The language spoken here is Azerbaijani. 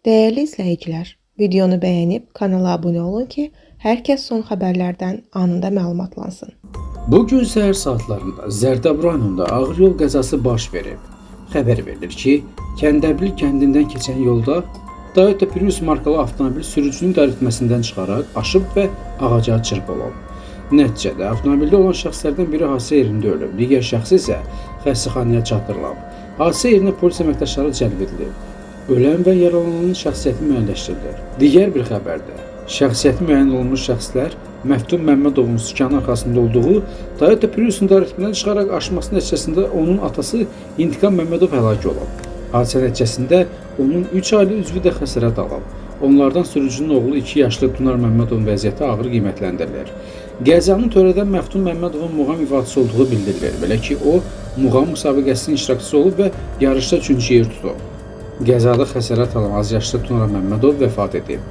Dəyərli izləyicilər, videonu bəyənib kanala abunə olun ki, hər kəs son xəbərlərdən anında məlumatlansın. Bu gün səhər saatlarında Zərdab rayonunda ağır yol qəzası baş verib. Xəbər verilir ki, Kəndəbil kəndindən keçən yolda Toyota Prius markalı avtomobil sürücünün idarəetməsindən çıxaraq aşıb və ağaca çırpılıb. Nəticədə avtomobildə olan şəxslərdən biri hadisə yerində ölüb, digər şəxs isə xəstəxanaya çatdırılıb. Hadisə yerinə polis əməkdaşları cəlb edilib. Ölən və yaralananın şəxsiyyəti müəyyənləşdirilir. Digər bir xəbərdə şəxsiyyəti müəyyən olunmuş şəxslər Məftun Məmmədovun sükanın arxasında olduğu Toyota Prius-un idarəetmədən çıxaraq aşması nəticəsində onun atası İntiqam Məmmədov həlak olub. Hadisə nəticəsində onun 3 ailə üzvü də xəsarət alıb. Onlardan sürücünün oğlu 2 yaşlı Tunar Məmmədovun vəziyyəti ağır qiymətləndirilir. Qəzanı törədən Məftun Məmmədovun muğam ifaçısı olduğu bildirilir. Belə ki, o muğam müsabiqəsinin iştirakçısı olub və yarışda 3-cü yer tutub. Qəzada xəsarət alan azyaşlı Tunar Məmmədov vəfat edib.